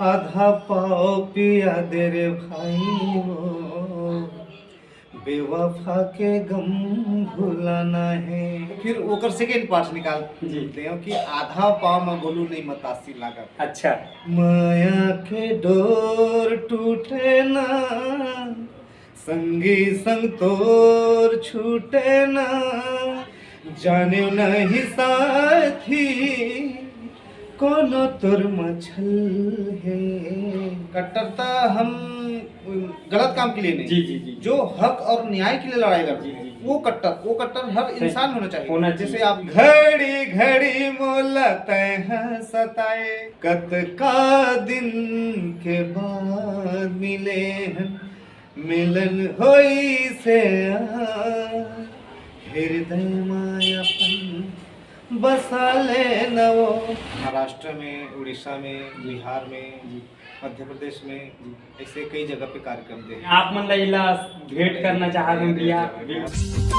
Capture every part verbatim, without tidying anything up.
आधा पाव पिया दे रे भाई, वो बेवफा के गम भुलाना है। फिर ओकर सेकेंड पार्ट निकाल जी। दे कि आधा पाव में गोलू नहीं मतासी लागत। अच्छा। माया के डोर टूटे ना, संगी संग तोर छूटे ना, जाने नहीं साथी कोनो तोर मछल है। कट्टरता हम गलत काम के लिए नहीं, जी, जी, जी। जो हक और न्याय के लिए लड़ाई लड़ते जी, हैं, जी, जी। वो कट्टर, वो कट्टर हर सही। इंसान होना चाहिए। होना चाहिए। जैसे आप घड़ी घड़ी मोला तय है सताए, कतका दिन के बाद मिले हैं, मिलन होई से आ, हृदय मा अपन बसा ले न वो। महाराष्ट्र में, उड़ीसा में, बिहार में, जी। मध्य प्रदेश में, जी। ऐसे कई जगह पे कार्यक्रम दे। आप मन ला इला भेंट करना चाहत हन भैया। जी, जी, जी।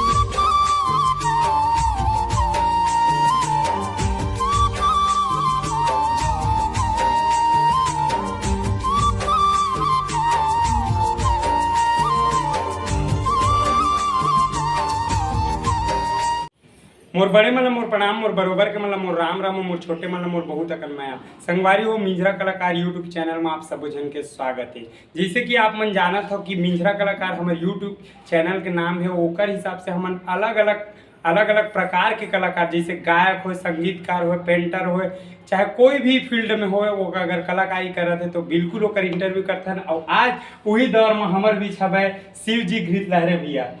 मोर बड़े मन ला मोर प्रणाम, मोर बरोबर के मन ला मोर राम राम, मोर छोटे मन ला मोर बहुत अकन मया। संगवारी हो, मिंझरा कलाकार YouTube चैनल में आप सबो झन के स्वागत है। जैसे कि आप मन जानत हो कि मिंझरा कलाकार हमर YouTube चैनल के नाम है, ओकर हिसाब से हमन अलग-अलग, अलग-अलग प्रकार के कलाकार, जैसे गायक होय, संगीतकार होय, पेंटर होय, चाहे कोई भी फील्ड में होय, वो अगर कलाकारी करत है तो बिल्कुल ओकर इंटरव्यू करथन। और आज वही दौर में हमर बीच हवय शिव जी घृत लहरे भैया।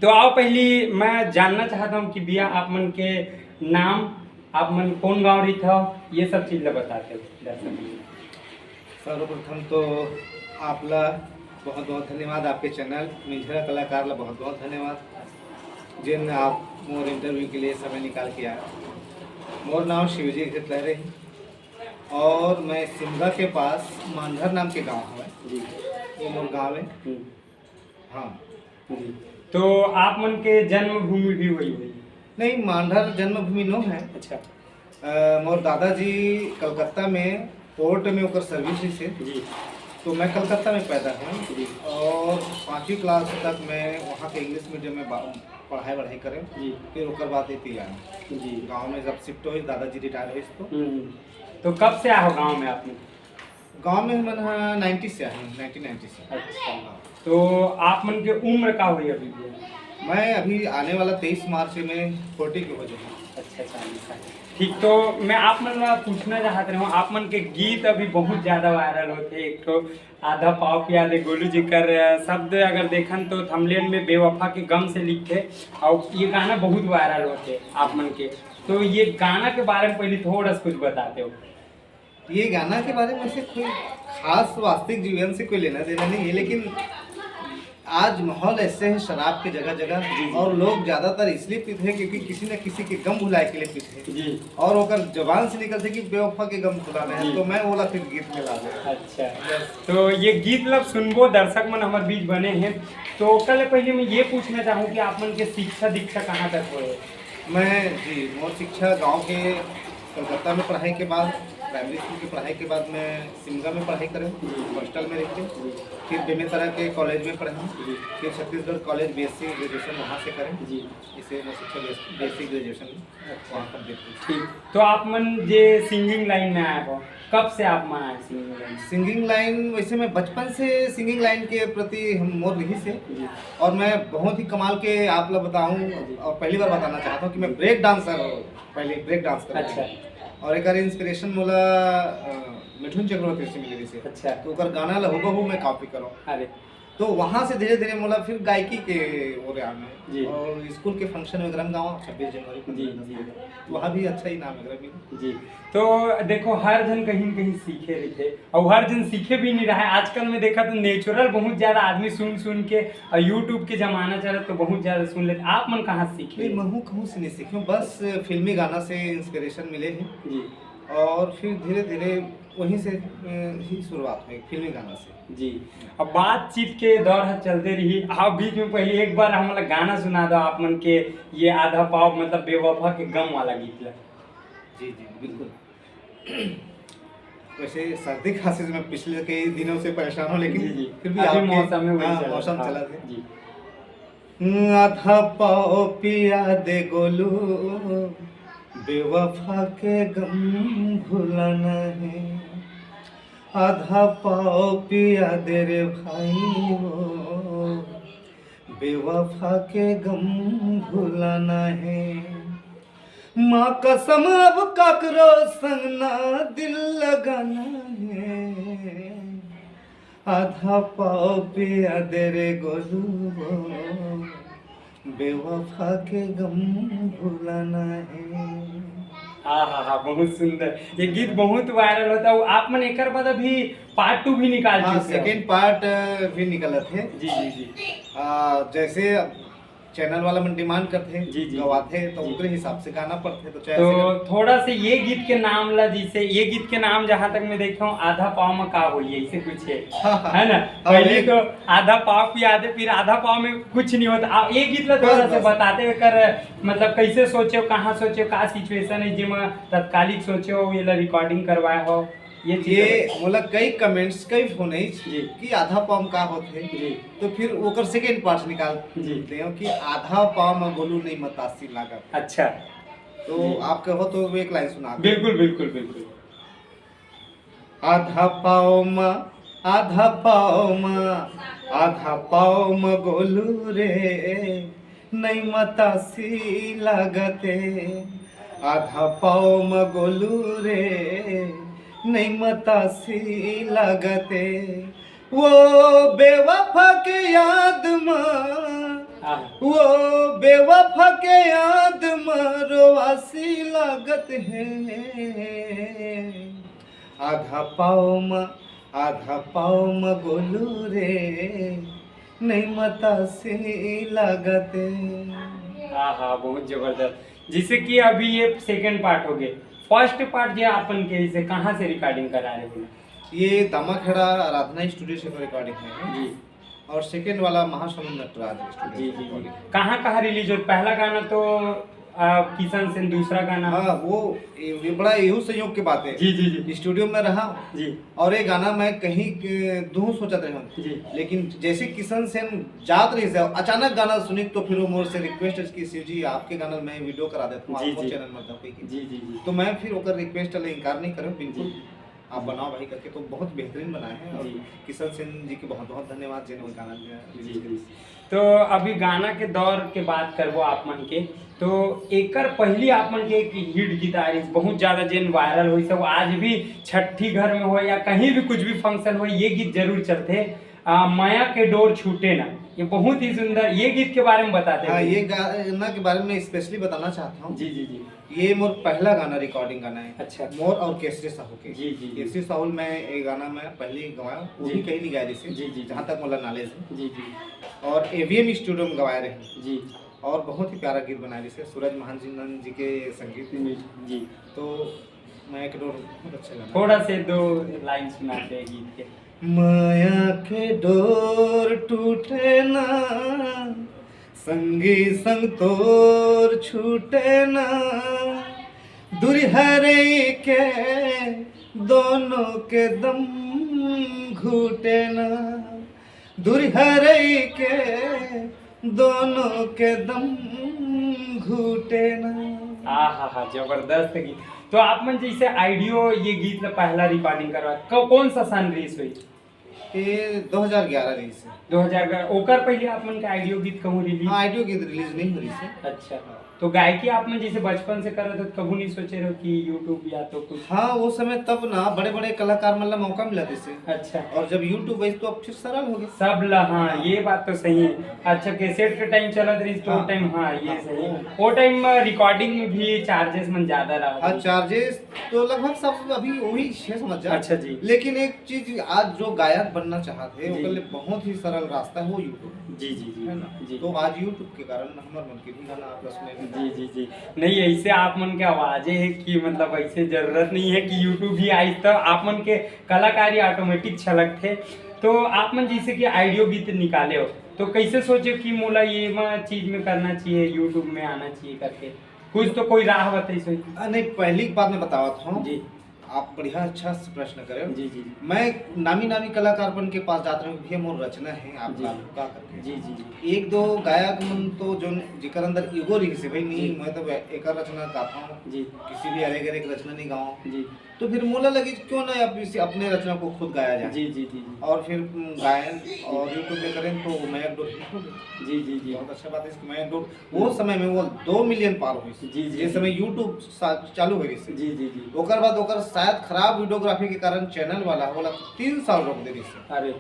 तो आओ, पहली मैं जानना चाहता हूँ कि भैया, आप मन के नाम, आप मन कौन गांव रहित हो, ये सब चीज ला बताते हो दर्शक मन। सर्वप्रथम तो आप ला बहुत बहुत धन्यवाद, आपके चैनल मिंझरा कलाकार ला बहुत बहुत धन्यवाद, जिन आप मोर इंटरव्यू के लिए समय निकाल के आए। मोर नाम शिवजी घृत लहरे है और मैं सिमगा के पास मांधर नाम के गांव है, जी। वो मोर गांव है। हम्म। हाँ। जी। तो आप मन के जन्मभूमि भी वही हुई? नहीं, मांधर जन्मभूमि नो है। अच्छा। अ, मोर दादाजी कलकत्ता में पोर्ट में ओकर सर्विस से, जी। तो मैं कलकत्ता में पैदा हुआ जी। और पाँचवीं क्लास तक मैं वहाँ के इंग्लिश मीडियम में बा-, पढ़ाई वढ़ाई करें। जी। फिर ओकर बाद एती आए। जी। गाँव में जब शिफ्ट हुई, दादाजी रिटायर हुई तो। हम्म। तो कब से आए हो गाँव में आप मन? गाँव में हमन ह नाइंटी से आए हैं, नाइंटी नाइंटी से। अच्छा। हाँ। तो आप मन के उम्र का हुई अभी के? मैं अभी आने वाला तेईस मार्च में फोर्टी के हो जाऊँगा। अच्छा, अच्छा, अच्छा। ठीक, तो मैं आप मन ला पूछना चाहत रहे हूँ, आप मन के गीत अभी बहुत ज्यादा वायरल होते, एक तो आधा पाव पिया दे गोलू जी कर, अ, शब्द अगर देखन तो थंबनेल में बेवफा के गम से लिखे, और ये गाना बहुत वायरल होते आप मन के, तो ये गाना के बारे में पहले थोड़ा सा कुछ बताते हो। ये गाना के बारे में से कोई खास वास्तविक जीवन से कोई लेना देना नहीं है, लेकिन आज माहौल ऐसे है शराब के जगह जगह, जी, जी। और लोग ज्यादातर इसलिए पीते हैं क्योंकि किसी न किसी के गम भुलाए के लिए पीते हैं। जी। और ओकर जबान से निकलते कि बेवफा के गम भुलाना है, जी। तो मैं ओला फिर गीत में ला दे। अच्छा, बस। तो ये गीत लब सुनबो, दर्शक मन हमर बीच बने हैं, तो ओकर ले पहले मैं ये पूछना चाहूँ कि आप मन के शिक्षा दीक्षा कहाँ तक होए? मैं, जी, मोर शिक्षा गांव के कलकत्ता में पढ़ाई के बाद, प्राइमरी स्कूल के पढ़ाई के बाद मैं सिमगा में पढ़ाई करें, हॉस्टल में रह के। फिर बेमेतरा के कॉलेज में पढ़े हूँ। फिर छत्तीसगढ़ कॉलेज बीएससी ग्रेजुएशन वहाँ से करें। जी। इसे मैं शिक्षा बीएससी ग्रेजुएशन वहाँ पर देती हूँ। ठीक, तो आप मन जे सिंगिंग लाइन में आए हो, कब से आप मन आए सिंगिंग लाइन? सिंगिंग लाइन, वैसे मैं बचपन से सिंगिंग लाइन के प्रति हम मोर रही से, जी। और मैं बहुत ही कमाल के आप ला बताऊं, जी। और पहली बार बताना चाहता हूँ कि मैं ब्रेक डांसर, पहले ब्रेक डांस करता अच्छा। हूँ। और एक इंस्पिरेशन मोला, अ, मिथुन चक्रवर्ती से मिले रही से। अच्छा। तो ओकर गाना ला हूबहू मैं कॉपी करूँ। अरे। तो वहाँ से धीरे धीरे मोला फिर गायकी के ओर आना है। जी। और स्कूल के फंक्शन वगैरह में गावा, छब्बीस जनवरी, जी, पन्द्रह अगस्त जी। वगैरह, तो वहाँ भी अच्छा इनाम वगैरह मिला। जी। तो देखो, हर जन कहीं न कहीं सीखे रहिथे, और हर जन सीखे भी नहीं रहा है। आजकल में देखा तो नेचुरल बहुत ज्यादा आदमी सुन सुन के, और YouTube के जमाना चला तो बहुत ज्यादा सुन लेते। आप मन कहाँ से सीखे? नहीं, महू कहूँ से नहीं सीखे हूँ, बस फिल्मी गाना से इंस्पिरेशन मिले हैं। जी। और फिर धीरे धीरे वहीं से, अ, ही शुरुआत हुई फिल्मी गाना से। जी। अब बातचीत के दौर ह चलते रही, आप बीच में पहले एक बार हमला गाना सुना दो, आप मन के ये आधा पाव, मतलब बेवफा के गम वाला गीत ला। जी, जी, बिल्कुल। वैसे सर्दी खांसी से मैं पिछले कई दिनों से परेशान हूँ, लेकिन जी, जी। फिर भी अभी आपके, मौसम में वही हाँ, चल रहा मौसम था। चला था। जी। आधा पाव पिया दे गोलू, बेवफा के गम भुलाना है। आधा पाव पिया दे रे भाई, वो बेवफा के गम भुलाना है। माँ कसम, अब काकरो संग ना दिल लगाना है। आधा पाव पिया दे रे गोलू, बेवफा के गम भुलाना है। हाँ, हाँ, हाँ, बहुत सुंदर। ये गीत बहुत वायरल होता है। आप मन एकर बाद अभी पार्ट टू भी निकाल हाँ, चुके हो। सेकेंड पार्ट भी निकलत है। जी, जी, जी। आ, जैसे चैनल वाला मन डिमांड करते हैं, जी, जी, गवाते हैं, तो जी। उनके हिसाब से गाना पड़ते हैं। तो चाहे तो सेकंड थोड़ा से ये गीत के नाम ला, जिसे ये गीत के नाम, जहाँ तक मैं देखा हूँ, आधा पाव में का होई, ऐसे कुछ है, हाँ, हाँ। है ना? हाँ, पहले ये तो आधा पाव पिया दे, फिर आधा पाव में कुछ नहीं होता। आप ये गीत ला थोड़ा बस, से बस। बताते कर, मतलब, कैसे सोचे हो, कहाँ सोचे हो, का सिचुएशन है, जेमा तत्कालिक सोचे हो, ये ला रिकॉर्डिंग करवाए हो, ये चीज ये मोला कई कमेंट्स, कई फोन आई जी। कि आधा पाव में का होथे, जी। तो फिर ओकर सेकेंड पार्ट निकाल जी। देते हो कि आधा पाव में गोलू नहीं मतासी लागत। अच्छा, तो जी। आप कहो तो एक लाइन सुना दो। बिल्कुल, बिल्कुल, बिल्कुल। आधा पाव म, आधा पाव म, आधा पाव म गोलू रे, नई मतासी लागते। आधा पाव म गोलू रे, नई मतासी लागते। वो बेवफा के याद म, हाँ। वो बेवफा के याद म रोवासी लागत है। आधा पाव म, आधा पाव म गोलू रे, नई मतासी लागते। हाँ, हाँ, बहुत जबरदस्त। जैसे कि अभी ये सेकंड पार्ट हो गए, फर्स्ट पार्ट जो आपन के, इसे कहाँ से रिकॉर्डिंग करा रहे हो? ये दामाखेड़ा आराधना स्टूडियो से रिकॉर्डिंग है। जी। और सेकेंड वाला महासमुंद नटराज स्टूडियो जी, से जी, रिकॉर्डिंग जी। है। कहाँ कहाँ रिलीज हो? पहला गाना तो आ, किशन सेन, दूसरा गाना। हाँ, वो ये, ये बड़ा यहू संयोग की बात है। जी, जी, जी। स्टूडियो में रहा जी। और ये गाना मैं कहीं के दूँ सोचत रहे हूँ। जी। लेकिन जैसे किशन सेन जात रही से, अचानक गाना सुनी तो फिर वो मोर से रिक्वेस्ट है कि शिव जी, आपके गाना में वीडियो करा देता हूँ, जी, आपको जी। चैनल में दबे की। जी, जी, जी। तो मैं फिर ओकर रिक्वेस्ट ला इनकार नहीं करूँ, बिल्कुल। जी। आप बनाओ भाई करके, तो बहुत बेहतरीन बना है। और जी। किशन सेन जी के बहुत बहुत धन्यवाद, जिन्होंने गाना दिया। जी, जी। तो अभी गाना के दौर के बात करबो आप मन के, तो एकर पहली आप मन के एक हिट गीत आ रही, बहुत ज्यादा जेन वायरल हुई, सब आज भी छठी घर में हो या कहीं भी कुछ भी फंक्शन हो, ये गीत जरूर चलते। आ, माया के डोर छूटे ना, ये बहुत ही सुंदर। ये गीत के बारे में बताते हाँ, हैं। ये गाना के बारे में स्पेशली बताना चाहता हूँ। जी, जी, जी। ये मोर पहला गाना, रिकॉर्डिंग गाना है। अच्छा। मोर और केसरी साहू के। जी, जी, जी। केसरी साहू में ये गाना मैं पहली गवाया, वो जी। भी कहीं नहीं गाया जिसे, जी, जी, जी। जहाँ तक मोला नॉलेज है। जी, जी। और एवीएम स्टूडियो में गवाए रहे। जी। और बहुत ही प्यारा गीत बनाया जिसे सूरज महानंदन जी के संगीत है। जी। तो मैं एक डोर बहुत अच्छा गाना। थोड़ा से दो लाइन सुनाते हैं गीत के। माया के डोर टूटे ना, संगी संग तोर छूटे ना, दूरी हरई के दोनों के दम घूटे ना, दूरी हरई के दोनों के दम घूटे ना। आहा हा, जबरदस्त गीत। तो आप मन जैसे आइडियो ये गीत ला पहला रिकॉर्डिंग करवा, क-, कौन सा सन रिलीज हुई? ये दो हज़ार ग्यारह रिलीज है। दो हज़ार का। ओकर पहले आप मन का आइडियो गीत कहूँ रिलीज? हाँ, आइडियो गीत रिलीज नहीं हो रही है। अच्छा। तो गायकी आप मन जैसे बचपन से करत हो, कभू नहीं सोचे रहो कि YouTube या तो कुछ? हाँ, वो समय तब ना बड़े बड़े कलाकार मन ला मौका मिला जैसे। अच्छा। और जब YouTube आई तो अब फिर सरल हो गया। सब ला, हाँ, ये बात तो सही है। अच्छा, कैसेट के टाइम चलत रही तो हाँ। टाइम, हाँ, ये हाँ, सही है। वो वो टाइम रिकॉर्डिंग में भी चार्जेस मन ज्यादा रहा। हाँ, चार्जेस तो लगभग सब अभी वही है, समझ जा। अच्छा जी। लेकिन एक चीज, आज जो गायक बनना चाहते हैं, जी। ओकर लिए बहुत ही सरल रास्ता है वो YouTube, जी, जी, जी। है ना? जी। तो आज YouTube के कारण हमारे मन के भी गाना आप लोग सुने। जी, जी, जी। नहीं, ऐसे आप मन के आवाजे है कि मतलब ऐसे जरूरत नहीं है कि YouTube ही आई, तो आप मन के कलाकारी ऑटोमेटिक छलकथे। तो आप मन जैसे कि आइडियो गीत निकाले हो, तो कैसे सोचे कि मोला ये मा चीज में करना चाहिए, YouTube में आना चाहिए करके? कुछ तो कोई राह बताई सोई। आ, नहीं, पहली बात मैं बतावत हूँ। जी। आप बढ़िया अच्छा से प्रश्न करे हो। जी जी जी मैं नामी नामी कलाकार मन के पास जात रहूं, भैया मोर रचना है, आप जी। गा लो का करके। जी जी जी एक दो गायक मन तो जो जेकर अंदर ईगो रही से, भाई नहीं जी। मैं तो एकर रचना गाता हूँ, जी किसी भी अरे गरे की रचना नहीं गाऊँ। जी तो फिर मोला लगी क्यों ना अब इसे अपने रचना को खुद गाया जाए। जी जी जी जी और फिर उम, गायन और यूट्यूब में करें तो मैं एक दो hit हो गए। जी जी जी बहुत अच्छा बात है इसकी, मैं एक दो वो समय में वो दो मिलियन पार हुई थी। जी, जी, जिस जी। समय यूट्यूब सा- चालू हुई से, जी जी जी ओकर बाद ओकर शायद खराब वीडियोग्राफी के कारण चैनल वाला बोला तीन साल रोक दे रही से, अरे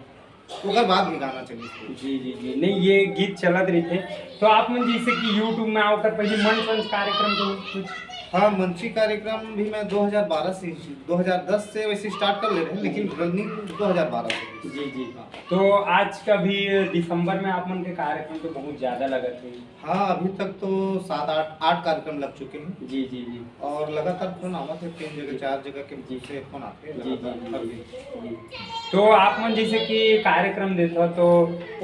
ओकर बाद भी गाना चली थी। जी जी जी नहीं, ये गीत चलत रहिथे। तो आप मन जैसे कि यूट्यूब में आओ कर पहले मंच वंच कार्यक्रम तो कुछ हाँ, मंची कार्यक्रम भी मैं दो हज़ार बारह से, दो हज़ार दस से वैसे स्टार्ट कर ले रहे हैं, लेकिन रनिंग दो हज़ार बारह से। जी जी हाँ। तो आज का भी दिसंबर में आप मन के कार्यक्रम तो बहुत ज्यादा लगत है। हाँ, अभी तक तो सात आठ आठ कार्यक्रम लग चुके हैं जी जी जी और लगातार फोन आवत है, तीन जगह चार जगह के जी। से फोन आते हैं जी, जी, लगातार जी, हर जी। दिन। जी। तो आप मन जैसे कि कार्यक्रम देथो तो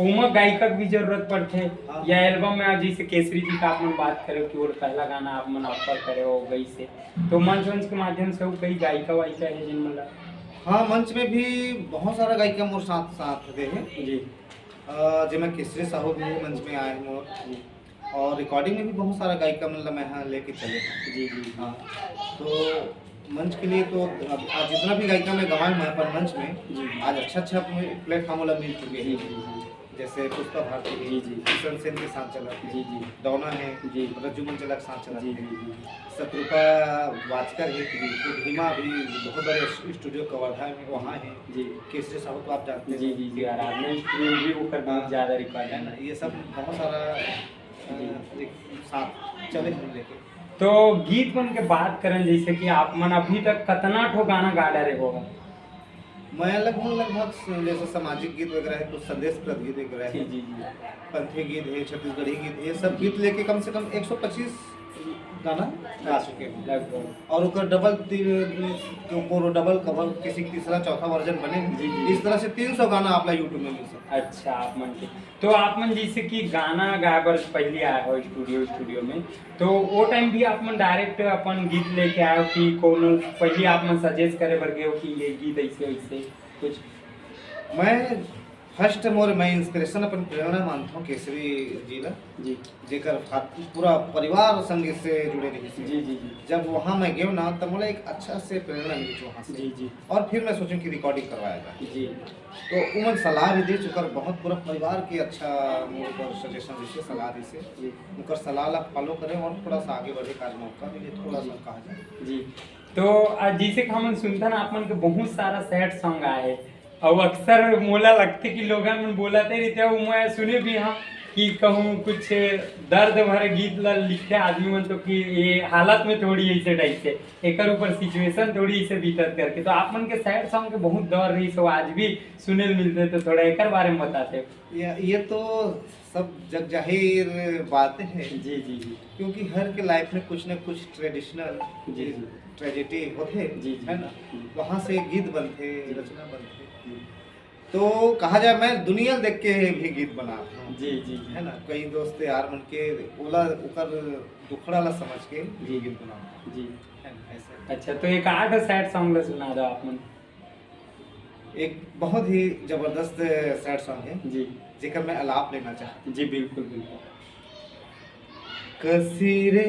ओमा गायिका के भी जरूरत पड़थे हाँ। या एल्बम में, जैसे केसरी जी का आप मन बात करे कि वो पहला गाना आप मन ऑफर करे हो गई से, तो मंच वंच के माध्यम से वो कई गायिका वायिका है जिन मन ला हाँ, मंच में भी बहुत सारा गायिका मोर साथ साथ दे हैं, जी अ, जेमा केसरी साहू भी मंच में आए मोर, और रिकॉर्डिंग में भी बहुत सारा गायिका मन ला मैं यहाँ लेके चले हैं। जी जी हाँ, तो मंच के लिए तो अब आज जितना भी गायिका मैं गवाए हूँ अपन मंच में, जी। आज अच्छा अच्छा प्लेटफॉर्म वाला मिल चुके जी हैं। जी जी जैसे पुष्पा भारती जी, है, जी। किशन सेन के साथ चला, जी जी डोना है, जी। रज्जू मंजुला के साथ चला जी थे। जी जी शत्रुपा वाचकर है, तो भीमा भी बहुत बड़े स्टूडियो कवर्धा में वहाँ है। जी केसरी साहू तो आप जानते जी हैं। जी जी आराधना स्टूडियो भी ओकर बहुत हाँ। ज्यादा है रिकॉर्डिंग ना, ये सब बहुत सारा अ, जी। एक साथ चले हम लेके। तो गीत मन के बात करन, जैसे कि आप मन अभी तक कतना ठो गाना गा डारे हो? मैं लगभग लगभग स- जैसे सामाजिक गीत वगैरह है, कुछ संदेश प्रद गीत वगैरह जी है, जी जी पंथी गीत है, छत्तीसगढ़ी गीत है, ये सब गीत लेके कम से कम एक सौ पच्चीस गाना गा चुके हैं। लगभग और ओकर डबल ती- जो कोनो डबल कवर किसी के तीसरा चौथा वर्जन बने, जी, जी। इस तरह से तीन सौ गाना आप ला यूट्यूब में मिल सकता है। अच्छा, आप मन के तो आप मन जैसे कि गाना गाए बर पहली आए हो स्टूडियो स्टूडियो में, तो वो टाइम भी आप मन डायरेक्ट अपन गीत लेके आए हो कि कोनो पहली आप मन सजेस्ट करे बर गए हो कि ये गीत ऐसे वैसे कुछ? मैं फर्स्ट मोर मैं इंस्पिरेशन अपन प्रेरणा मानता हूँ केसरी जी ला, जी जेकर फात- पूरा परिवार संगीत से जुड़े रही थी। जी जी जी जब वहाँ मैं गयो ना, तब मोला एक अच्छा से प्रेरणा मिली वहाँ से। जी जी और फिर मैं सोचूं कि रिकॉर्डिंग करवाया जाए। जी तो उमन सलाह भी दे चुकर, बहुत पूरा परिवार के अच्छा मोर पर सजेशन देसे, सलाह देसे। जी उनकर सलाह ला फॉलो करें और थोड़ा सा आगे बढ़े, काज मौका मिले, थोड़ा सा कहा जाए। जी। तो आ, जैसे कि हमन सुनथन, आप मन के बहुत सारा सैड सॉन्ग आए हैं, और अक्सर मोला लगते कि लोगन मन बोलते रहते हैं, वो मैं सुने भी हाँ कि कहूँ कुछ दर्द भरे गीत ला लिखते आदमी मन तो कि ये हालत में थोड़ी ऐसे टाइप से, एकर ऊपर सिचुएशन थोड़ी ऐसे बीतत करके। तो आप मन के सैड सॉन्ग के बहुत दौर रही, सो आज भी सुने ल मिलते, तो थोड़ा एकर बारे में बताते। ये ये तो सब जग जाहिर बात है, जी जी जी क्योंकि हर के लाइफ में कुछ ना कुछ ट्रेडिशनल जी, जी। ट्रेजेडी होते, जी, जी। है ना? जी। वहाँ से गीत बनते, जी। रचना बनते। तो कहा जाए, मैं दुनिया देख के भी गीत बनाता हूँ, जी जी जी है ना? कई दोस्त यार मन के ओला ओकर दुखड़ा ला समझ के भी गीत बनाता हूँ, जी। है ना? ऐसे अच्छा, तो एक आध सैड सॉन्ग ला सुना दो आप मन। एक बहुत ही जबरदस्त सैड सॉन्ग है, जी जेकर मैं आलाप लेना चाहता जी बिल्कुल बिल्कुल। हूँ। कसी रे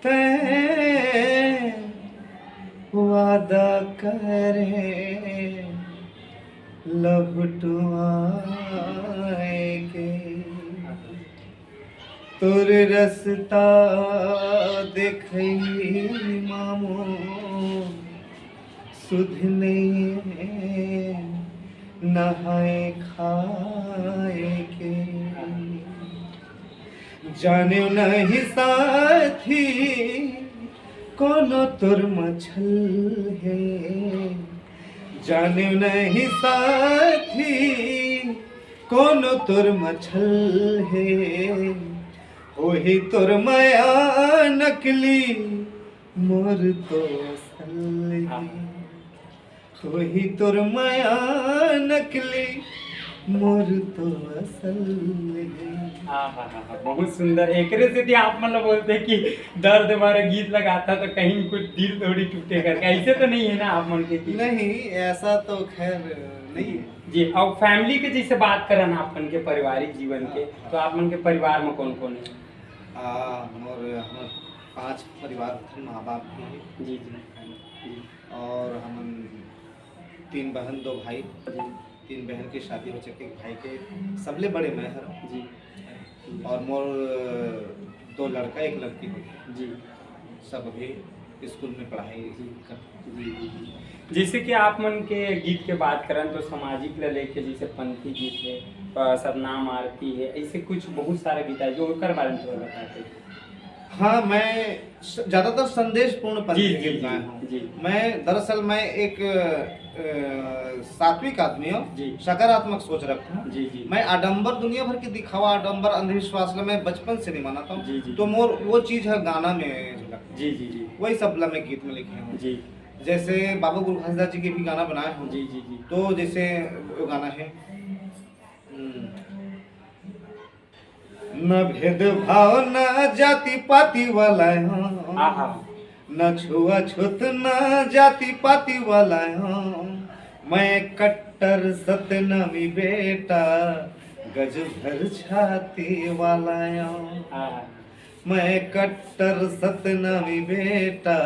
तैं वादा करे लहुटुआए के, तोर रस्ता देखई मामू सुध नहीं नहाए खाए के। जाने नहीं साथी कोनो तोर मछल है, जाने नहीं साथी कोनो तोर मछल है, होही तोर मया नकली मोर तो असल है। होही तोर मया नकली मोर तो असल में है। हाँ, हाँ, हाँ, हाँ, बहुत सुंदर। एकरे सेती आप मन ला बोलथे कि दर्द भरे गीत ला गाथव तो कहीं कुछ दिल थोड़ी टूटे करके, ऐसे तो नहीं है ना आप मन के कि नहीं, ऐसा तो खैर नहीं है। जी, और फैमिली के जैसे बात करन आप मन के पारिवारिक जीवन के, हाँ, हाँ। तो आप मन के परिवार में कौन कौन है? आ, मोर, हमर पांच परिवार थे, माँ बाप भी है। जी, जी। जी। और हमन तीन बहन, दो भाई। जी। तीन बहन के शादी हो चुके, एक भाई के, सबले बड़े मैं हर। जी। और मोर दो लड़का, एक लड़की हो गई। जी। सब अभी स्कूल में पढ़ाई जी। कर जी, जी, जी। जैसे कि आप मन के गीत के बात करन तो सामाजिक ले लेके जैसे पंथी गीत है, अ, सतनाम आरती है, ऐसे कुछ बहुत सारा गीत है जो ओकर बारे में थोड़ा बताते। हाँ, मैं स-, ज्यादातर संदेशपूर्ण पंथी जी, जी, गीत जी, गाए हूँ। जी। मैं, दरअसल मैं एक, अ, सात्विक आदमी हूँ, जी। सकारात्मक सोच रखता हूँ। जी, जी। मैं आडंबर, दुनिया भर की दिखावा, आडंबर, अंधविश्वास ला मैं बचपन से नहीं मानता हूँ। जी, जी। तो मोर वो चीज है गाना में झलक। जी, जी, जी। वही सब ला मैं गीत में लिखे हूँ। जी। जैसे बाबा गुरु घासीदास जी के भी गाना बनाए हूँ। जी, जी, जी। तो जैसे वो गाना है, हम्म, न भेदभाव, न जाति पाति वाला हूँ, आहा। न छुआछूत, न जाति पाति वाला हूँ, मैं कट्टर सतनामी बेटा, गज भर छाती वाला हूँ। आहा। मैं कट्टर सतनामी बेटा,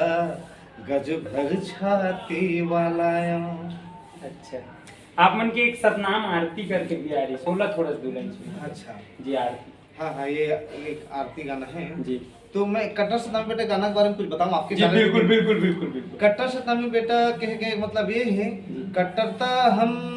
गज भर छाती वाला हूँ। अच्छा, आप मन के एक सतनाम आरती करके भी आ रही, सोलह थोड़ा सा दो लाइन सुना। अच्छा। जी, आरती। हाँ, हाँ, ये एक आरती गाना है। जी। तो मैं कट्टर सतनामी बेटा गाना के बारे में कुछ बताऊं आपके जी, channel बिल्कुल, पे? बिल्कुल, बिल्कुल, बिल्कुल। कट्टर सतनामी बेटा कह के मतलब ये है, जी। कट्टरता हम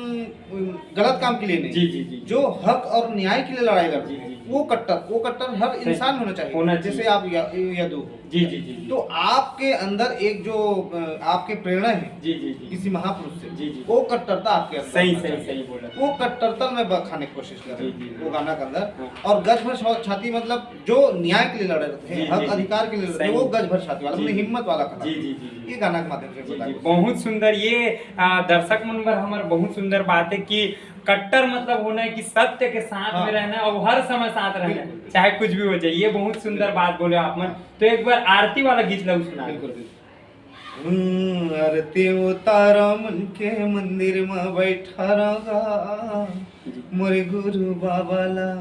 गलत काम के लिए नहीं, जी, जी, जी। जो हक और न्याय के लिए लड़ाई लड़ते जी, हैं, जी, जी। वो कट्टर, वो कट्टर हर सही। इंसान में होना चाहिए। होना चाहिए। जैसे आप या-, यदु हो। जी, जी, जी, जी। तो आपके अंदर एक जो, अ, आपके प्रेरणा है जी, जी, जी। किसी महापुरुष से, जी, जी। वो कट्टरता आपके अंदर सही, होना सही, चाहिए। सही बोला। वो कट्टरता मैं बखाने की कोशिश कर रहा हूँ जी, जी, जी। वो गाना के अंदर। हाँ। और गज भर छा-, छाती मतलब जो न्याय के लिए लड़ रहे थे, जी, हक जी, जी। अधिकार के लिए लड़ रहे थे, सही। वो गज भर छाती वाला, जी। मतलब हिम्मत वाला कट्टरता। जी, जी, जी, जी। ये गाना के माध्यम से जी, बता जी। दीजिए। बहुत सुंदर। ये, आ, दर्शक मन बर हमर बहुत सुंदर बात है कि कट्टर मतलब होना है कि सत्य के साथ हाँ। में रहना और हर समय साथ रहना है, बिल्कुल, बिल्कुल। चाहे कुछ भी हो जाए। ये बहुत सुंदर बिल्कुल। बात बोले आप मन। हाँ। तो एक बार आरती वाला गीत ला सुना दो। बिल्कुल, बिल्कुल। हम्म, आरती उतारो मन के मंदिर में बैठा रहा, जी। मोरे गुरु बाबा ला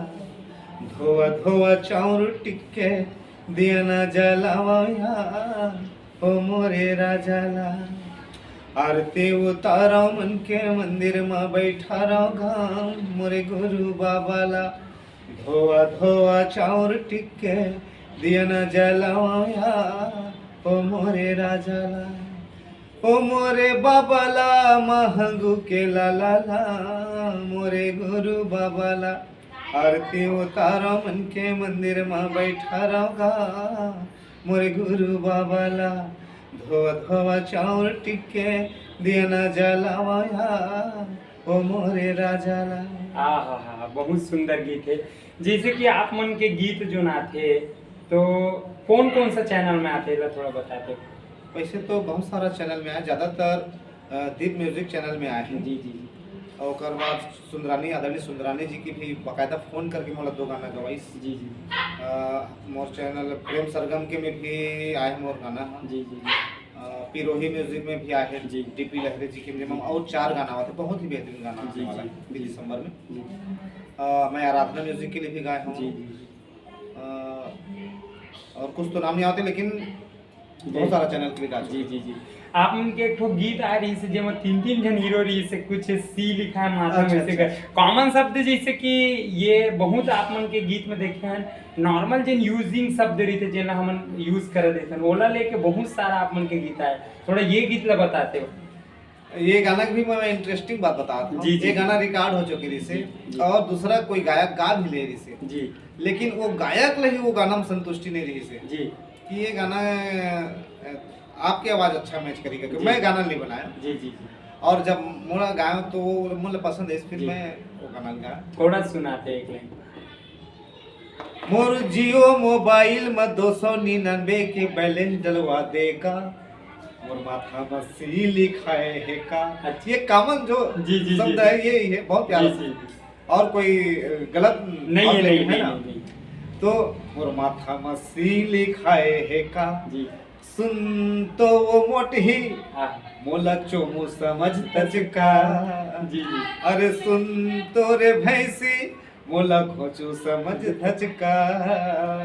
धोवा धोवा चाउर टिक्के दिया ना जलावा यार, ओ मोरे राजा ला। आरती उतारो मन के मंदिर में बैठा रहो घाम, मोरे गुरु बाबा ला धोवा धोवा चाउर टिक्के दिया ना जलावा यार, ओ मोरे राजा ला। ओ मोरे बाबा ला, महंगू के लाला ला, मोरे गुरु बाबा ला। आरती उतारो मन के मंदिर में बैठा रहो घाम, मोरे गुरु बाबा ला धोवा धोवा चाउर टिक्के दिया ना जलावा यार, ओ मोरे राजा ला। आहा हा, बहुत सुंदर गीत है। जैसे कि आप मन के गीत जो आथे, तो कौन कौन सा चैनल में आथे, एला थोड़ा बताते। वैसे तो बहुत सारा चैनल में आए, ज्यादातर, अ, दीप म्यूजिक चैनल में आए हैं। जी, जी, जी। और ओकर बाद सुंदरानी, आदरणीय सुंदरानी जी की भी बाकायदा फोन करके मोला दो गाना गवाइस। जी, जी। अ, मोर चैनल प्रेम सरगम के में भी आए हैं मोर गाना ह। जी, जी, जी। अ, पिरोही म्यूजिक में भी आए हैं, जी। डीपी लहरे जी के, जेमा जी। और चार गाना आते, बहुत ही बेहतरीन गाना जी, आने वाला जी, है जी। दिसंबर में। जी। अ, मैं आराधना म्यूजिक के लिए भी गाए हूँ। जी, जी, जी। अ, और कुछ तो नाम नहीं आते, लेकिन जी। बहुत सारा चैनल के लिए गा चुके जी, हैं। जी, जी। आप मन के एक ठो गीत आए रहिस हे, जेमा तीन-तीन झन हीरो रहिस हे, कुछ सी लिखा है माथा में, अच्छा, ऐसे अच्छा, कर। अच्छा। कॉमन शब्द जैसे कि ये बहुत आप मन के गीत में देखे हैं, नॉर्मल जिन यूजिंग शब्द रहिथे, जेन ला हमन यूज करत रहिथन, ओला लेके बहुत सारा आप मन के गीत आए। थोड़ा ये गीत ला बताते हो। ये गाना के भी मैं इंटरेस्टिंग बात बतात हूँ। जी, जी, ये जी। गाना रिकॉर्ड हो चुके रहिस हे जी, जी। और दूसरा कोई गायक गा भी ले रहिस हे। जी। लेकिन वो गायक ले ही वो गाना में संतुष्टि नहीं रहिस हे जी। कि ये गाना, अ, आपके आवाज अच्छा मैच करेगा, कि जी। मैं गाना नहीं बनाया। जी, जी, जी। और जब मोला गाया तो वो मोला पसंद है, फिर जी। मैं वो गाना गाया। थोड़ा सुनाते एक लाइन। मोर जियो मोबाइल में दो सौ निन्यानवे के बैलेंस डलवा दे का, मोर माथा में सी लिखाए हे का। अच्छा। ये कॉमन जो जी, जी, शब्द जी। है, यही है, बहुत प्यारा जी, शब्द। जी। और कोई गलत नहीं बात है, लेकिन नहीं, है ना? नहीं, नहीं। तो मोर माथा म सीली खाए हे का, जी। सुन तो वो मोट ही, हाँ। मोला चोमू समझ तच का। जी, जी। अरे सुन तो रे भैंसी, मोला घोचू समझ धच का।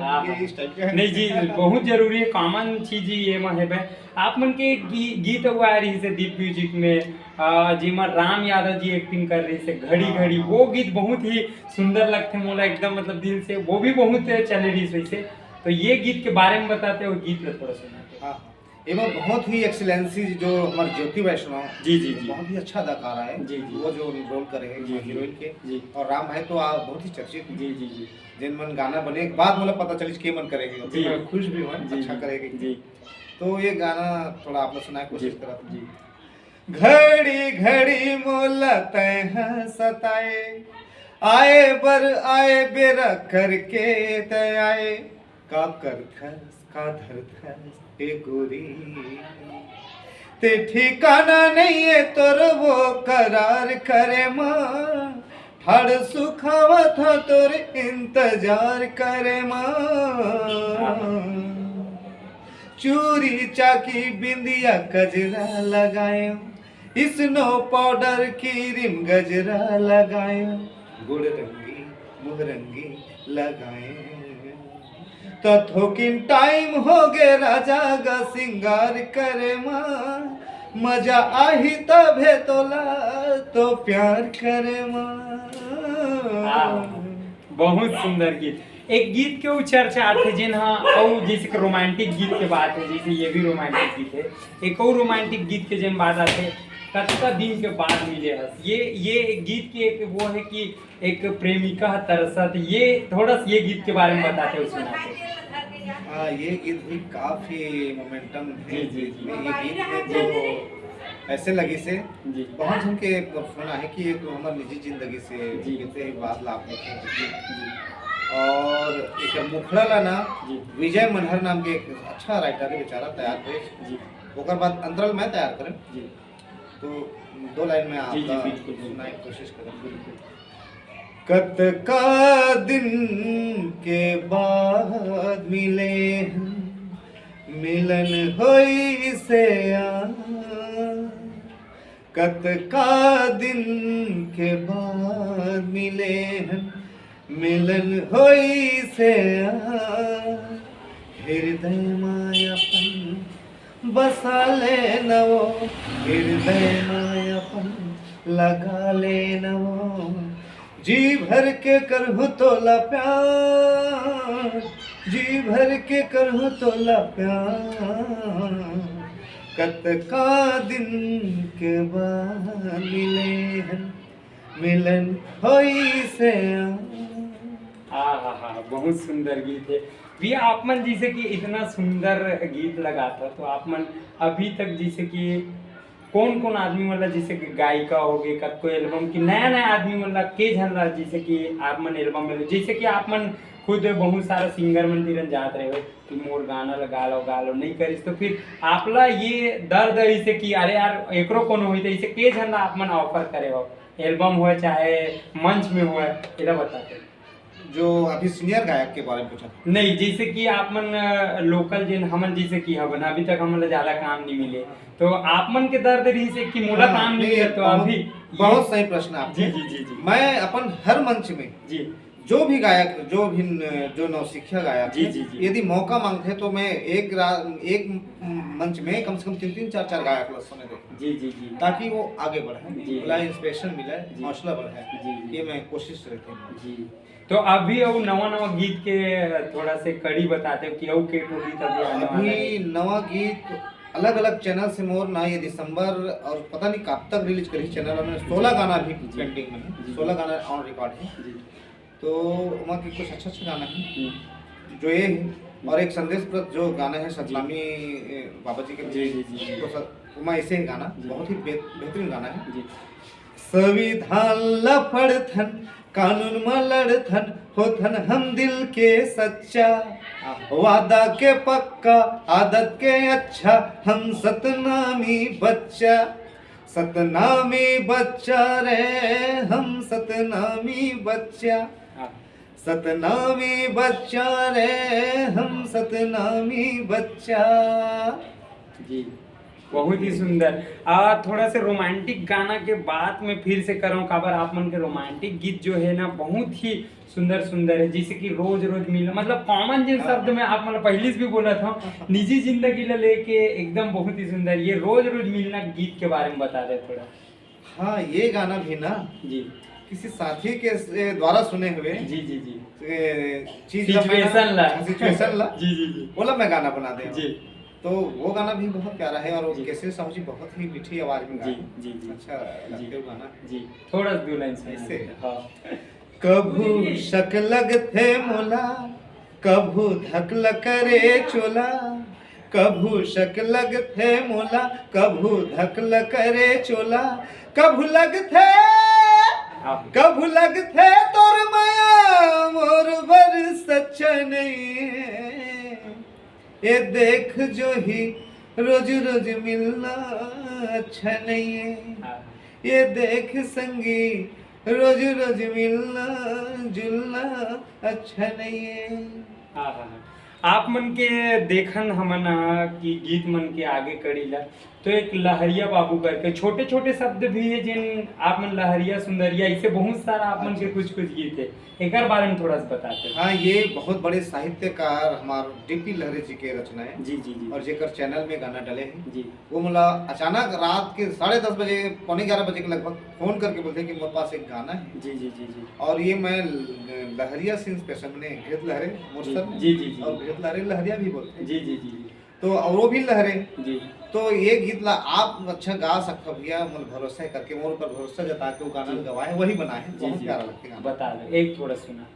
हाँ। ये इस टाइप का है। नहीं जी, बहुत जरूरी है, कॉमन चीज ही ये में है बे। आप मन के गी-, गीत अउ आए रहिस हे दीप म्यूजिक में, आ, जेमा राम यादव जी एक्टिंग कर रहिस हे घड़ी हाँ, घड़ी, हाँ। वो गीत बहुत ही सुंदर लगथे मोला एकदम, मतलब दिल से, वो भी बहुत चले रहिस वैसे। तो ये गीत के बारे में बताते हो, गीत ला थोड़ा सुनाते। हाँ, एमा बहुत ही एक्सीलेंसी जो हमारे ज्योति वैष्णव, जी, जी, जी। बहुत ही अच्छा अदाकारा है। जी, जी। वो जो रोल करे हैं जी, जी। हीरोइन के, जी। और राम भाई तो आप बहुत ही चर्चित हैं। जी, जी, जी। जिन मन गाना बने के बाद मुझे पता चलिस के मन करेगी, जी। मैं खुश भी हूँ, जी, अच्छा जी। करेगी। जी। तो ये गाना थोड़ा आप लोग सुनाए कोशिश जी, करा था। जी। घड़ी घड़ी मोला तैं सताए, आए बर आए बेरा करके तैं आए, का करथस का धरथस ए गोरी, ते ठिकाना नहीं है तोर वो करार करे माँ, ठाड़ सुखावत हा तोर इंतजार करे माँ। चूरी चाकी बिंदिया गजरा लगायो, स्नो पाउडर क्रीम गजरा लगायो, गुड़ रंगी मुहरंगी लगायो। तो थोकिन टाइम हो गे राजा गा सिंगार करे माँ, मजा आही तभे तोला तो प्यार करे माँ। हाँ, बहुत सुंदर गीत। एक गीत के ऊ चर्चा आथे, जेन ह, अउ जैसे कि रोमांटिक गीत के बात है, जैसे ये भी रोमांटिक गीत है, एक और रोमांटिक गीत के जेन बात आथे, कतका दिन के बाद मिले हस। ये ये एक गीत के एक वो है कि एक प्रेमिका ह तरसत, ये थोड़ा सा ये गीत के बारे में बताते हो, सुनाते। हाँ, ये गीत भी काफी मोमेंटम है। जी, जी, जी। ये गीत में तो ऐसे लगी से जी। बहुत झन के फोन आहे कि ये तो हमार निजी जिंदगी से जी। कहते हैं बात ला आप लोग से। जी, जी, और एक मुखड़ा ला ना जी। विजय मनहर नाम के एक अच्छा राइटर है बेचारा, तैयार करे। जी, ओकर बाद अंतराल मैं तैयार करें, जी। तो दो लाइन में आप जी, जी, बिल्कुल, बिल्कुल। सुनाए के कोशिश करें। बिल्कुल। कतका दिन के बाद मिले हैं, मिलन होई से आ। कतका दिन के बाद मिले हैं, मिलन होई से आ। हृदय मा अपन बसा लेना वो, हृदय मा अपन लगा लेना वो। जी भर के करहूँ तोला प्यार, जी भर के करहूँ तोला प्यार। कतका दिन के बाद मिले हैं, मिलन होई से आ। हाँ, हाँ, हाँ, बहुत सुंदर गीत है भैया। आप मन जैसे कि इतना सुंदर गीत लगाता, तो आप मन अभी तक जैसे कि कौन कौन आदमी मन ला, जैसे कि गायिका हो गए, कतको एल्बम की नया नया आदमी मन ला, के झन ला, जैसे कि आप मन एल्बम में, जैसे कि आप मन खुद बहुत सारा सिंगर मन तीरन जात रहे हो कि मोर गाना ला गा लो, गा लो, नहीं करिस, तो फिर आप ला ये दर्द ऐसे कि अरे यार एकरो कोनो होई, तो ऐसे के झन ला आप मन ऑफर करे हो, एल्बम हो चाहे मंच में हो, एला बताते। जो अभी सीनियर गायक के बारे में पूछा था। नहीं, जैसे कि आप मन लोकल जिन हमन जैसे कि हवन, अभी तक हमन ला ज्यादा काम नहीं मिले, तो आप मन के दर्द रही से कि मोला हाँ, काम नहीं नहीं, मिले, तो बहुत, अभी ये- बहुत सही प्रश्न आपके। जी, जी, जी, जी। मैं अपन हर मंच में जी, जो भी गायक, जो भी न-, जो नौसिखिया गायक जी, है, जी, जी। यदि मौका मांगते हैं तो मैं एक रा-, एक मंच में कम से कम तीन तीन चार चार गायक लोग सुने देता हूँ, जी, जी, जी। ताकि वो आगे बढ़े, जी। बोला इंस्पिरेशन मिले, जी। हौसला बढ़े। जी, जी। ये मैं कोशिश रहती हूँ। जी, तो अभी वो नवा नवा गीत के थोड़ा से कड़ी बताते हो कि वो के ठो गीत अभी आने वाला है। अभी नवा गीत अलग अलग चैनल से मोर ना, ये दिसंबर और पता नहीं कब तक रिलीज करी चैनल में। सोलह गाना अभी जी। पेंडिंग में है, जी। सोलह गाना ऑन रिकॉर्ड है। जी। तो वहाँ के कुछ अच्छा अच्छा गाना है हम्म। जो ये है, और एक संदेश प्रद जो गाना है सतनामी, ए, बाबा जी के। जी, जी, जी, जी। तो सर, वहाँ ऐसे ही गाना जी। बहुत ही बे-, बेहतरीन गाना है। जी। संविधान ला पढ़थन, कानून म लड़थन, होथन हम दिल के सच्चा। वादा के पक्का, आदत के अच्छा, हम सतनामी बच्चा। सतनामी बच्चा रे, हम सतनामी बच्चा। हाँ। सतनामी बच्चा रे, हम सतनामी बच्चा। जी, बहुत ही सुंदर। आ, थोड़ा से रोमांटिक गाना के बात में फिर से करौं, काबर आप मन के रोमांटिक गीत जो है ना, बहुत ही सुंदर सुंदर है, जैसे कि रोज रोज मिलना, मतलब कॉमन जिन शब्द में आप, मतलब, पहले से भी बोला था, निजी जिंदगी ला लेके एकदम बहुत ही सुंदर। ये रोज रोज मिलना गीत के बारे में बता दे थोड़ा। हाँ, ये गाना भी ना जी। किसी साथी के से द्वारा सुने हुए जी जी जी। ए, चीज ला मैं ना, सिचुएशन ला। हाँ, सिचुएशन ला। जी जी जी। वो ला मैं गाना बना दे जी। तो वो गाना भी बहुत प्यारा है और वो जी। केसरी साहू जी बहुत ही मीठी आवाज में जी गाए। जी जी। अच्छा जी। लगते हो गाना। जी, थोड़ा सा दो लाइन सुना ऐसे। दे। हाँ। कभू शक लगथे मोला, कभू धक ल करे चोला, कभू शक लगथे मोला, कभू धक ल करे चोला, कभू लगथे, हाँ। कभू लगथे तोर मया मोर बर सच्चा नहीं। ये देख जो ही रोज रोज मिलना अच्छा नहीं है। हाँ। ये देख संगी रोज रोज मिलना जुलना अच्छा नहीं है। हाँ, हाँ, हाँ। आप मन के देखन हमन, आ, कि गीत मन के आगे कड़ी ला, तो एक लहरिया बाबू करके छोटे-छोटे शब्द भी है, जिन आप मन लहरिया सुंदरिया, ऐसे बहुत सारा आप मन के अच्छा। कुछ-कुछ गीत है, एकर बारे में थोड़ा सा बताते हैं। हाँ, ये बहुत बड़े साहित्यकार हमार डीपी लहरे जी के रचना है जी, जी, जी। और जेकर चैनल में गाना डले है। जी। वो मोला अचानक रात के साढ़े दस बजे, पौने ग्यारह बजे के लगभग फोन करके बोलते हैं कि मोर पास एक गाना है। जी, जी, जी, जी। और ये मैं ल-, लहरिया सीन स्पेशल, मैंने घृत लहरे मोर जी, सर में। जी, जी, जी। और घृत लहरे लहरिया भी बोलते हैं। जी, जी, जी, जी। तो और वो भी लहरे। जी। तो ये गीत ला आप अच्छा गा सकता भैया, मोर भरोसा है करके, मोर ऊपर भरोसा जता के वो गाना जी। गवाए, वही बनाए, जी, बहुत जी। प्यारा लगता है गाना। बता दो, एक थोड़ा सुना।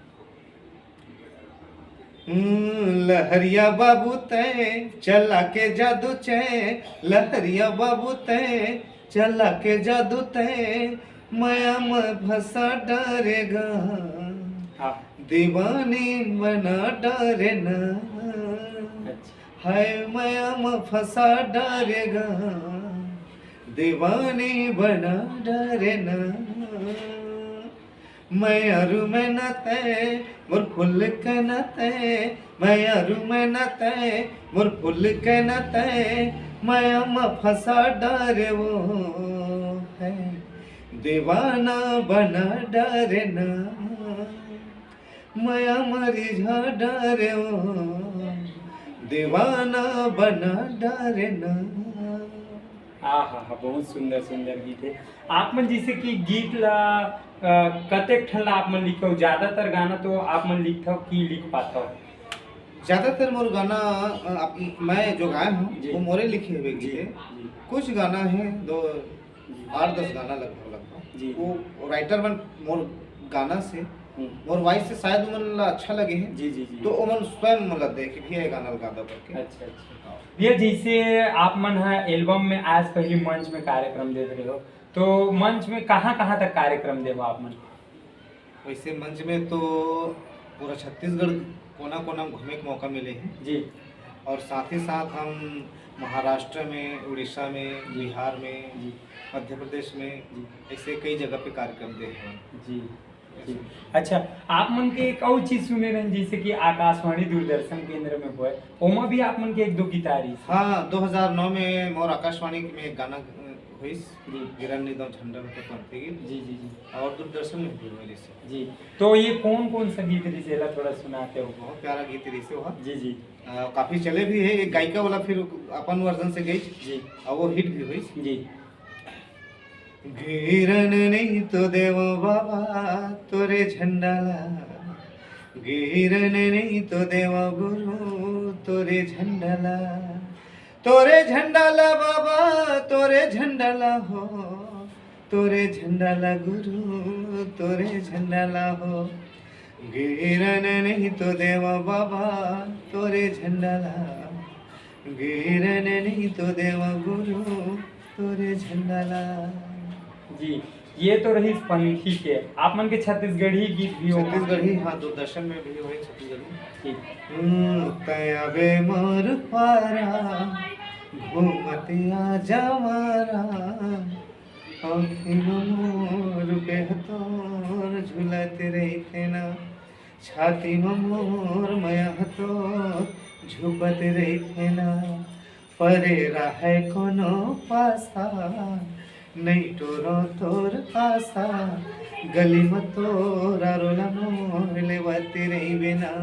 हम्म, लहरिया बाबू तैं चला के जादू चैं, लहरिया बाबू तैं चला के जादू तैं, मया म फंसा डारे गा। हाँ। दीवानी बना डारे ना। अच्छा। हाय मया म फंसा डारे गा, दीवानी बना डारे ना। मैं अरु मैं न तैं, मोर फुल के न तैं, मैं अरु मैं न तैं, मोर फुल के न तैं, मया म फंसा डारे वो है, दीवाना बना डारे ना। मया म रिझा डारे वो, दीवाना बना डारे ना। आहा हा, बहुत सुंदर सुंदर गीत है। आप मन जैसे कि गीत ला, अ, कतेक ठन ला आप मन लिखो, ज्यादातर गाना तो आप मन लिखथव कि लिख पाथव? ज्यादातर मोर गाना, अ, आप, मैं जो गाए हूँ, जी। वो मोरे लिखे हुए गीत जी, है। जी। कुछ गाना है, दो, जी। आठ दस गाना लगभग, लगभग। जी। वो राइटर मन मोर गाना से, हम्म। मोर वॉइस से शायद उमन ला अच्छा लगे है। जी, जी, जी। तो उमन स्वयं मोला दे कि भैया ये गाना लगा दो करके। अच्छा, अच्छा। हाँ। भैया, जैसे आप मन ह एल्बम में आज पहली मंच में कार्यक्रम देत रहे हो, तो मंच में कहाँ-कहाँ तक कार्यक्रम दे हो आप मन? वैसे मंच में तो पूरा छत्तीसगढ़ कोना-कोना में घूमे के मौका मिले है। जी। और साथ ही साथ हम महाराष्ट्र में, उड़ीसा में, जी। बिहार में, जी। मध्य प्रदेश में, जी। ऐसे कई जगह पे कार्यक्रम दे हैं। जी। जी। अच्छा, आप मन के एक अउ चीज सुने रहेन, जैसे कि आकाशवाणी दूरदर्शन केंद्र में होय, ओमा भी आप मन के एक दो गीत आ रहिस। हाँ, दो हज़ार नौ में मोर आकाशवाणी में एक गाना, अ, होइस, जी। गिरन निदों झंडा में तो पंथी गीत। जी, जी, जी। और दूरदर्शन में भी होय रहिस। जी, तो ये कौन कौन सा गीत रहिस, एला थोड़ा सुनाते हो? बहुत प्यारा गीत रहिस हो। जी, जी। अ, काफी चले भी है, एक गायिका वाला फिर अपन वर्जन से गई। जी। और वो हिट भी हुई। जी। गिरन नहीं तो देवो बाबा तोरे झंडा ला, गिरन नहीं तो देवो गुरु तोरे झंडा ला, तोरे झंडा ला बाबा, तोरे झंडा ला हो, तोरे झंडा ला गुरु, तोरे झंडा ला हो। गिरन नहीं तो देवा बाबा, तोरे झंडा ला। गिरन नहीं तो देवा गुरु, तोरे झंडा ला। जी, ये तो रहिस पंथी के। आप मन के छत्तीसगढ़ी गीत भी हो? छत्तीसगढ़ी, हाँ, दूरदर्शन में भी होय छत्तीसगढ़ी। ठीक। हम्म, तय अबे मोर पारा, घूमत आ जवारा। आँखी म मोर बेह तोर झुलत रहिथे ना, छाती म मोर मया ह तोर झुपत रहिथे ना। परे राहय कोनो पासा, नइ टोरो तोर आसा, गली म तोर आरो ल मोर लेवत रहिबे ना।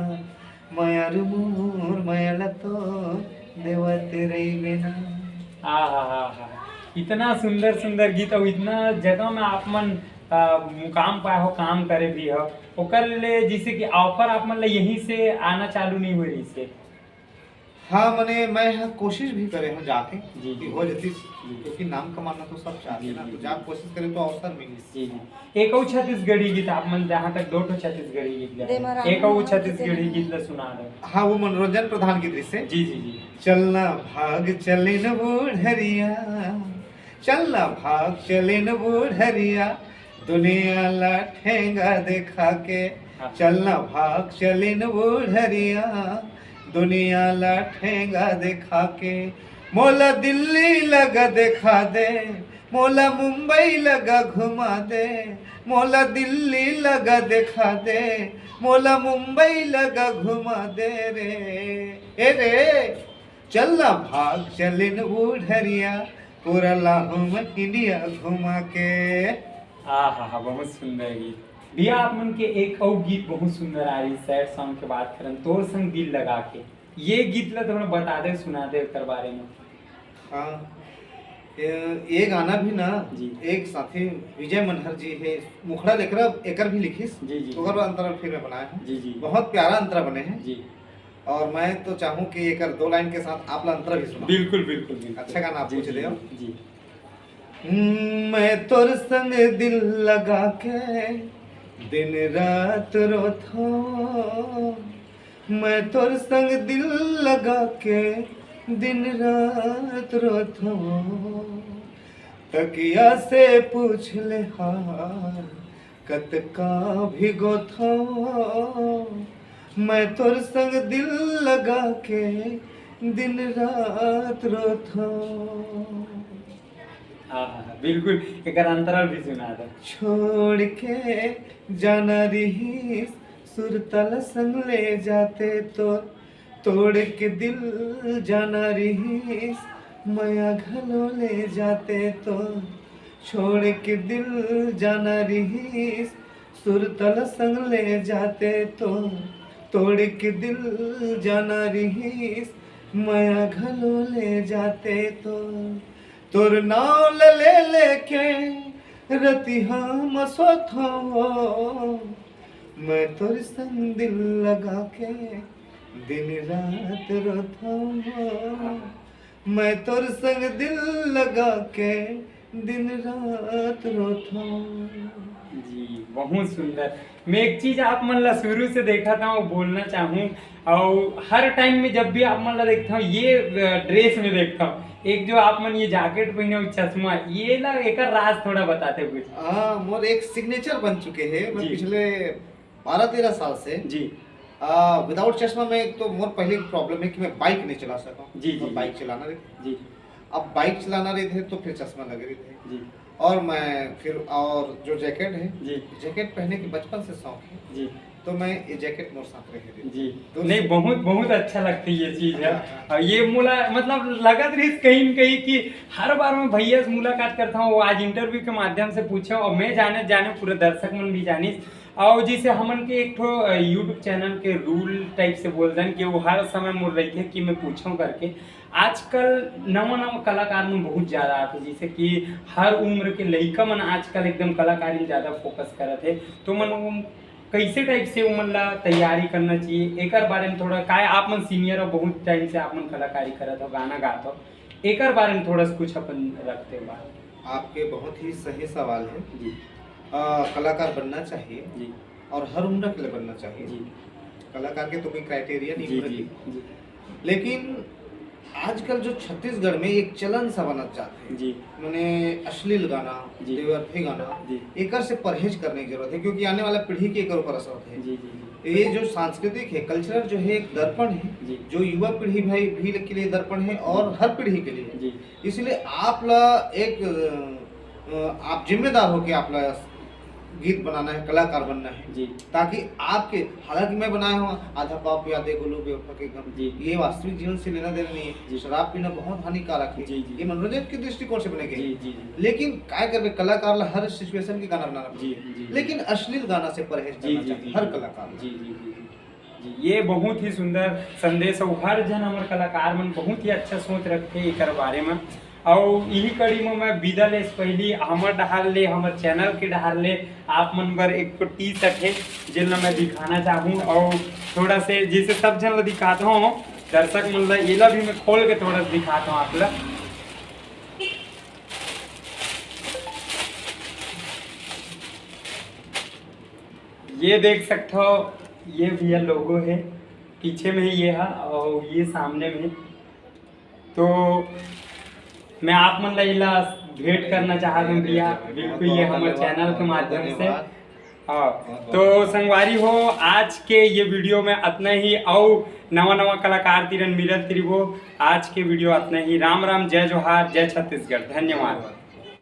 मया रे मोर, मया ल तोर देवत रहिबे ना। आहा हा हा, इतना सुंदर सुंदर गीत अउ इतना जगह में आप मन, आ, मुकाम पाए हो, काम करे भी हो, ओकर ले जैसे कि ऑफर आप मन ला यहीं से आना चालू नहीं हुए रहिसे? हाँ, मने मैं ह कोशिश भी करे हूँ जाके जी, कि जी। हो जतिस, जी। क्योंकि नाम कमाना तो सब चाहते जी, ना, जी, तो जी। जाके कोशिश करे तो अवसर मिलिस। जी, जी। एक अउ छत्तीसगढ़ी गीत आप मन, जहाँ तक दो ठो छत्तीसगढ़ी गीत गा दे, एक अउ छत्तीसगढ़ी गीत ला सुना दो। हाँ, वो मनोरंजन प्रधान गीत रिहिसे। जी, जी, जी। चलना भाग चलिन बूढ़रिया, चलना भाग चलिन बूढ़रिया, दुनिया ला ठेंगा देखा के। हाँ। चलना भाग चलिन बूढ़रिया, दुनिया ला ठेंगा देखा के। मोला दिल्ली लगा देखा दे, मोला मुंबई लगा घुमा दे, मोला दिल्ली लगा देखा दे, मोला मुंबई लगा घुमा दे रे। ए रे, चलना भाग चलिन बूढ़रिया, पूरा लाहू में इंडिया घुमा के। आहा हा, बहुत सुंदर गीत। भैया, आप मन के एक अउ गीत बहुत सुंदर आ रही, सैड सॉन्ग के बात करन, तोर संग दिल लगा के। ये गीत ला थोड़ा बता दे, सुना दे ओकर बारे में। हाँ, ये, ये गाना भी ना जी। एक साथी विजय मनहर जी है, मुखड़ा लेकर एकर भी लिखिस, जी, जी, ओकर जी। बाद अंतरा फिर मैं बनाया हूँ। जी, जी। बहुत प्यारा अंतरा बने हैं। जी। और मैं तो चाहूँ कि एकर दो लाइन के साथ आप ला अंतरा भी सुना। बिल्कुल, बिल्कुल, बिल्कुल। अच्छा गाना आप जी, पूछ जी, रहे हो। जी। हम्म, मैं तोर संग दिल लगा के दिन रात रोथो, मैं तोर संग दिल लगा के दिन रात रोथो, तकिया से पूछ ले हाल कतका भिगोथो, मैं तोर संग दिल लगा के दिन रात रोथो। हाँ, हाँ, हाँ, बिल्कुल, एकर अंतरा भी सुना दो। छोड़ के जाना रिहिस सुरता ल संग ले जाते तो, तोड़ के दिल जाना रिहिस मया घलो ले जाते तो, छोड़ के दिल जाना रिहिस सुरता ल संग ले जाते तो, तोड़ के दिल जाना रिहिस मया घलो ले जाते तो, तोर नाव ल ले लेके रतिहा म सोथो, मैं तोर संग दिल लगा के दिन रात रोथो, मैं तोर संग दिल लगा के दिन रात रोथो। जी, बहुत सुंदर। मैं एक चीज आप मन ला शुरू से देखा था, वो बोलना चाहूँ, और हर टाइम में जब भी आप मन ला देखता हूँ, ये ड्रेस में देखता हूँ, एक जो आप मन ये जैकेट पहने हो, चश्मा, ये ला एकर राज थोड़ा बताते कुछ। हाँ, मोर एक सिग्नेचर बन चुके हैं। मैं जी। पिछले बारह तेरह साल से जी। विदाउट चश्मा में, एक तो मोर पहले प्रॉब्लम है कि मैं बाइक नहीं चला सका। जी, जी, बाइक जी। चलाना रहिथे। जी। अब बाइक चलाना रहिथे तो फिर चश्मा लगे रहिथे। जी। और मैं फिर, और जो जैकेट है, जी। जैकेट पहने के बचपन से शौक है। जी। तो मैं ये जैकेट मोर साथ रहे रहिथे। जी। तो नहीं, बहुत, बहुत अच्छा लगता है ये चीज है। हाँ, हाँ। और ये मुला-, मतलब, लगत रहिस कहीं न कहीं कि हर बार मैं भैया से मुलाकात करता हूँ, वो आज इंटरव्यू के माध्यम से पूछे, और मैं जाने, जाने पूरे दर्शक मन भी जानिस, और जैसे हमन के एक ठो, अ, YouTube चैनल के रूल टाइप से बोल देन कि वो हर समय मोर रहिथे कि मैं पूछूं करके। आजकल नवा नवा कलाकार मन बहुत ज्यादा आथे, जैसे कि हर उम्र के लइका मन आजकल एकदम कलाकारी में ज्यादा फोकस करत हे, तो मन वो कैसे टाइप से उमन ला तैयारी करना चाहिए, एकर बारे में थोड़ा, काय आप मन सीनियर हो, बहुत टाइम से आप मन कलाकारी करत हो, गाना गात हो, एकर बारे में थोड़ा सा कुछ अपन रखते हो बात। आपके बहुत ही सही सवाल है। जी। अ, कलाकार बनना चाहिए जी। और हर उम्र के लिए बनना चाहिए। जी। कलाकार के तो कोई क्राइटेरिया नहीं जी, होना जी, चाहिए। जी। लेकिन आजकल जो छत्तीसगढ़ में एक चलन सा बनत जात है, जी। माने अश्लील गाना, जी। बेअर्थी गाना, जी। एकर से परहेज करने की जरूरत है, क्योंकि आने वाला पीढ़ी के एकर ऊपर असर होते हैं। जी, जी, जी। ये जो सांस्कृतिक है, कल्चरल जो है, एक दर्पण है, जी। जो युवा पीढ़ी भाई भी के लिए दर्पण है और हर पीढ़ी के लिए। जी। इसलिए आप ला एक, अ, अ, आप जिम्मेदार हो कि आप ला गीत बनाना है, कलाकार बनना है, जी। ताकि आपके, हालांकि मैं बनाया हूँ आधा पाव प्यादे गुलू बेवफा के गम, जी। ये वास्तविक जीवन से लेना देना नहीं है। जी। शराब पीना बहुत हानिकारक है। जी, जी। ये मनोरंजन की दृष्टिकोण से बने गए। जी, जी, जी। लेकिन काय करबे, कलाकार ला हर सिचुएशन के गाना बनाना जी, पड़ेगा। जी, जी। लेकिन अश्लील गाना से परहेज जी, करना जी, चाहिए जी, हर जी। कलाकार ला। जी, जी, जी, जी। जी, ये बहुत ही सुंदर संदेश अउ हर झन हमर कलाकार मन बहुत ही अच्छा सोच रखथे एकर बारे में। अउ इही कड़ी में मैं विदा ले से पहली हमर डहार ले, हमर चैनल के डहार ले आप मन बर एक ठो टी शर्ट है, जेन ला मैं दिखाना चाहूँ। अउ थोड़ा से जैसे सब झन ला दिखात हूँ, दर्शक मन ला एला भी मैं खोल के थोड़ा सा दिखात हूँ आप ला। ये देख सकते हो, ये भैया लोगो है, पीछे में ही ये है और ये सामने में। तो मैं आप मन ला एला भेंट करना चाहत हूँ भैया, बिल्कुल ये हमर चैनल के माध्यम से। हाँ, तो संगवारी हो, आज के ये वीडियो में अतना ही। अउ नवा नवा कलाकार तिरन मिलत रहिबो। आज के वीडियो अतना ही। राम राम, जय जोहार, जय छत्तीसगढ़, धन्यवाद।